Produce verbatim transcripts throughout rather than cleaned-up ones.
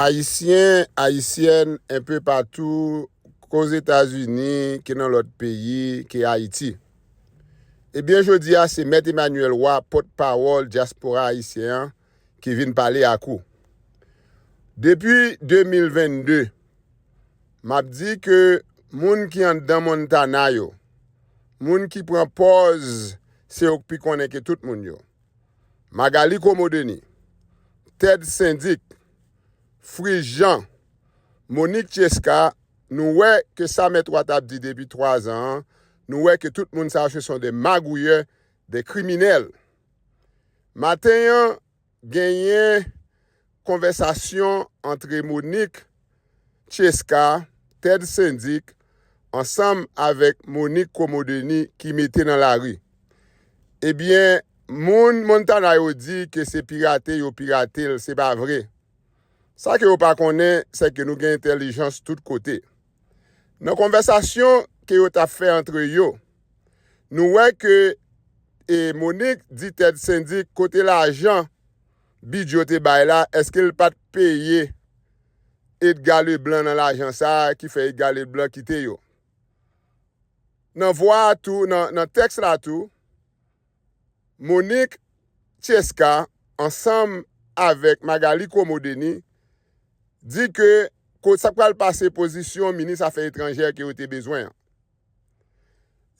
Ayisyen, Ayisyèn, enpe patou, ke Ozetazini, ke nan lòt peyi, ke Ayiti. Ebyen, jodi a, se Mèt Emmanuel Wa, pòtpawòl dyaspora ayisyen an, ki vin pale ak ou. Depi de mil vennde, m ap di ke moun ki anndan Montana yo, moun ki pran pòz se yo k pi konnen ke tout moun yo. Magali Komodeni, Ted Sendik, Fris Jean, Monique Chesca, nou wè ke sa Mèt Wa t ap di depi twa zan an, nou wè ke tout moun sa yo se sont des magouyeurs, des criminels. Maten an, genyen konvèsasyon antre Monique Chesca, Ted Sendik, ansanm avèk Monique Komodeni ki mete nan lari. Ebyen, moun Montana yo di ke se pirate yo pirate l, se pa vre. Sa ke yo pa konnen, se ke nou gen entèlijans tout kote. Nan konvèsasyon ke yo t ap fè antre yo, nou wè ke e Monique di Ted Sendik kote lajan Bidjo te bay la, èske l pa t peye Edgar Leblanc nan lajan sa a ki fè Edgar Leblanc kite yo? Nan vwa a tou, nan, nan tèks la tou, Monique Chesca, ansanm avèk Magali Komodeni, di ke ko-, sa k pral pase pozisyon minis afè etranjè ke yo te bezwen an.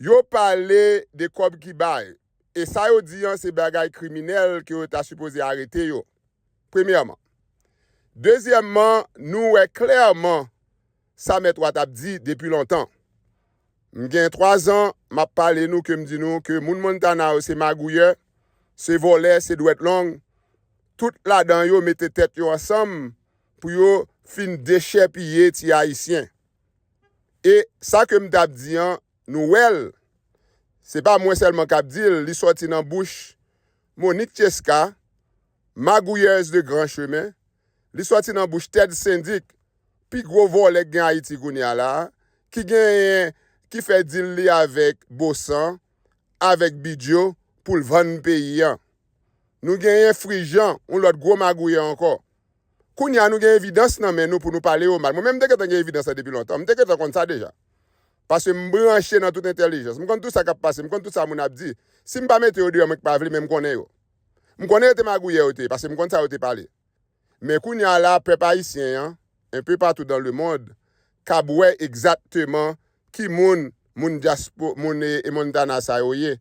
Yo pale de kòb ki bay. E sa yo di an, se bagay kriminèl ke yo ta sipoze arete yo. Premyèman. Dezyèmman, nou wè klèman sa Mèt Wa t ap di depi lontan. M gen twa zan, m ap pale nou ke m di nou ke moun Montana yo se magouyè, se vòlè, se dwèt long. Tout ladan yo mete tèt yo ansanm pou yo fin dechèpiye ti Ayisyen. E sa ke m t ap di an, nou wè l. Se pa mwen sèlman k ap di l, li sòti nan bouch Monique Chesca, magouyeuse de grand chemin, li sòti nan bouch Ted Sendik, pi gwo vòlè k gen Ayiti kounye a la a, ki genyen, ki fè dil li avèk Bosan, avèk Bidjo, pou l vann peyi an. Nou genyen Fris Jean, yon lòt gwo magouyè ankò. Kounye a, nou gen evidans nan men nou pou nou pale yo mal. Mwen menm, m te gentan gen evidans la depi lontan. M te gentan konn sa deja. Paske m branche nan tout entèlijans. M konn tout sa k ap pase. M konn tout sa moun ap di. Si m pa mete yo deyò, mwen k pa vle, men m konnen yo. M konnen yo te magouyè yo te ye, paske m konn sa yo te pale. Men kounye a la, pèp ayisyen an, enpe patou dans le monde, kab wè egzakteman ki moun, moun dyaspo-, moun e, e Montana sa yo ye.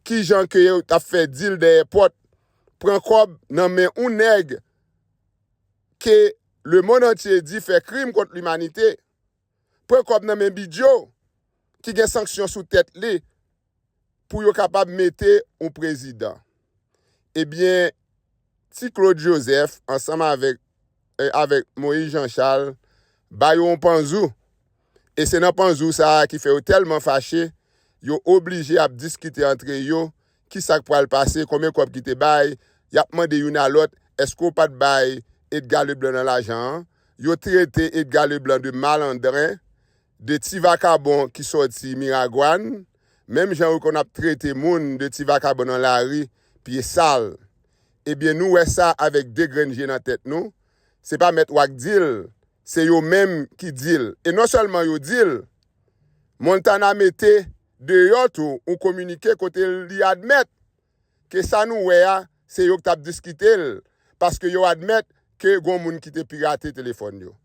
Ki jan ke yo t ap fè dil dèyè pòt, pran kòb nan men yon nèg ke lemonn antye di fè krim kont limanite, pran kòb nan men Bidjo, ki gen sanksyon sou tèt li, pou yo kapab mete yon prezidan. Ebyen, Ti Claude Joseph, ansanm avèk, eh, avèk Moïse Jean Charles, ba yo yon panzou. E se nan panzou sa a ki fè yo tèlman fache, yo oblije ap diskite antre yo, ki sa k pral pase, konbyen kòb ki te bay, y ap mande youn a lòt, èske w pa t bay Edgar Leblanc nan lajan an? Yo trete Edgar Leblanc de malandren, de ti vakabon ki sòti Miragwàn, menm jan yo konn ap trete moun de ti vakabon nan lari, pye sal. Ebyen, nou wè sa avèk de grenn je nan tèt nou. Se pa Mèt Wa k di l, se yo menm ki di l. E non sèlman yo di l, Montana mete deyò tou yon kominike kote li admèt ke sa nou wè a, se yo k t ap diskite l, paske yo admèt ke gon moun ki te pirate telefòn yo.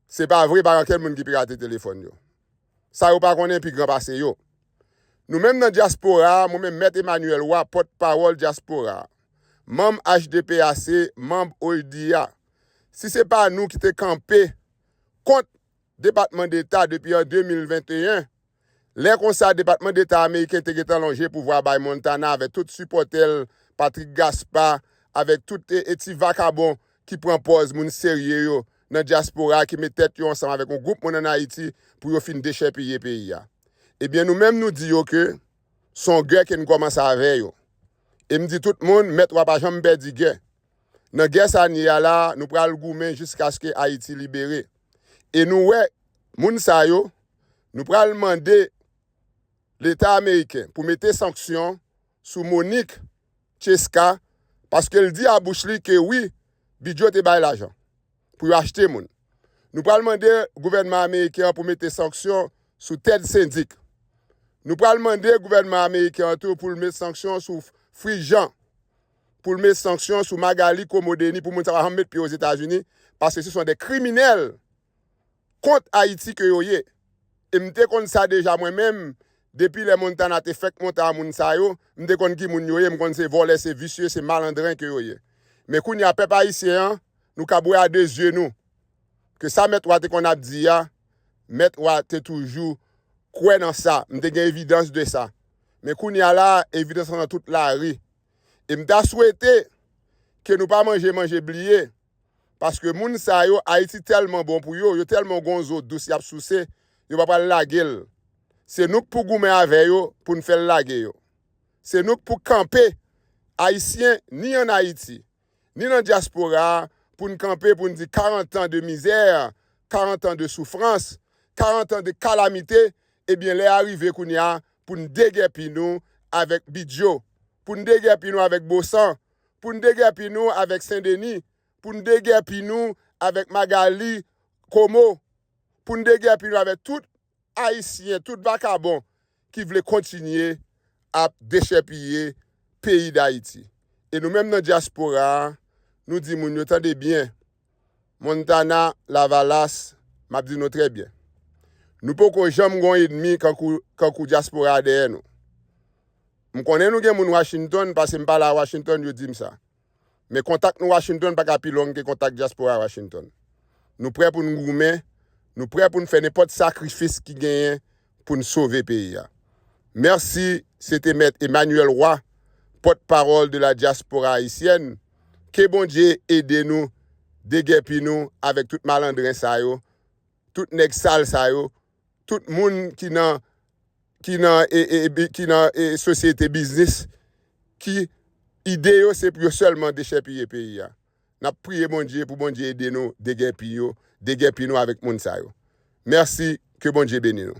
Se pa vre, pa gen okenn moun ki pirate telefòn yo. Sa yo pa konnen pi gran pase yo. Nou menm nan dyaspora a, mwen menm Mèt Emmanuel Wa, pòtpawòl dyaspora a, manm H D P A C, manm O D I A, si se pa nou ki te kanpe kont Depatman Deta depi an de mil venteyen, lè konsa, Depatman Deta ameriken te gentan lonje pouvwa bay Montana avèk tout sipòtè l, Patrick Gaspard, avèk tout e, e ti vakabon ki pran pòz moun serye yo nan dyaspora ki met tèt yo ansanm avèk yon gwoup moun ann Ayiti pou yo fin dechèpiye peyi a. Ebyen, nou menm, nou di yo ke se yon gè ke n kòmanse avè yo. E m di tout moun, Mèt Wa pa janm pèdi gè. Nan gè sa n ye a la, nou pral goumen jiskaske Ayiti libere. E nou wè, moun sa yo, nou pral mande Leta ameriken pou mete sanksyon sou Monique Chesca, paske l di a bouch li ke wi, Bidjo te bay lajan. pou yo achte moun. Nou pral mande gouvènman ameriken an pou mete sanksyon sou Ted Sendik. Nou pral mande gouvènman ameriken an tou pou l met sanksyon sou Frijan, pou l met sanksyon sou Magali Komodeni, pou moun sa pa janm met pye Ozetazini, paske se son de kriminèl kont Ayiti ke yo ye. E m te konn sa deja mwen menm, depi lè Montana te fèk monte a moun sa yo, m te konn ki moun yo ye, m konn se vòlè, se visye, se malandren ke yo ye. Men kounye a, pèp ayisyen an, nou ka bwè a de zye nou. Ke sa mèt wa te konn ap di a, mèt wa te toujou kwè nan sa. M te gen evidans de sa. Men kounye a la, evidans lan nan tout lari. E m ta swete ke nou pa manje, manje bliye. Paske moun sa yo, Ayiti tèlman bon pou yo, yo tèlman gon zo dous y ap souse, yo pa pral lage l. Se nou k pou goumen avè yo pou n fè l lage yo. Se nou k pou kanpe, Ayisyen, ni ann Ayiti, ni nan dyaspora a, pou n kanpe, pou n di karant an de mizè, karant an de soufrans, karant an de kalamite, ebyen, lè a rive kounye a pou n degèpi nou avèk Bidjo, pou n degèpi nou avèk Bosan, pou n degèpi nou avèk Sendeni, pou n degèpi nou avèk Magali Komo, pou n degèpi nou avèk tout Ayisyen, tout vakabon ki vle kontinye ap dechèpiye peyi Dayiti. E nou menm nan dyaspora a, nou di moun yo, tande byen, Montana, Lavalas, m ap di nou trè byen. Nou poko janm gon ènmi kankou, kankou dyaspora a dèyè nou. M konnen nou gen moun Washington, paske m pale a Washington, yo di m sa. Men kontak nou Washington pa ka pi long ke kontak dyaspora Washington. Nou prè pou n goumen, nou prè pou n fè nenpòt sakrifis ki genyen pou n sove peyi a. Mèsi, se te Mèt Emmanuel Roy, pòtpawòl de la diaspora haïtienne. Ke Bondye ede nou, degèpi nou avèk tout malandren sa yo, tout nèg sal sa yo, tout moun ki nan, ki nan, e, e, e, bi- ki nan e, sosyete biznis, ki ide yo se pou yo sèlman dechèpiye peyi a. N ap priye Bondye pou Bondye ede nou degèpi yo, degèpi nou avèk moun sa yo. Mèsi, ke Bondye beni nou.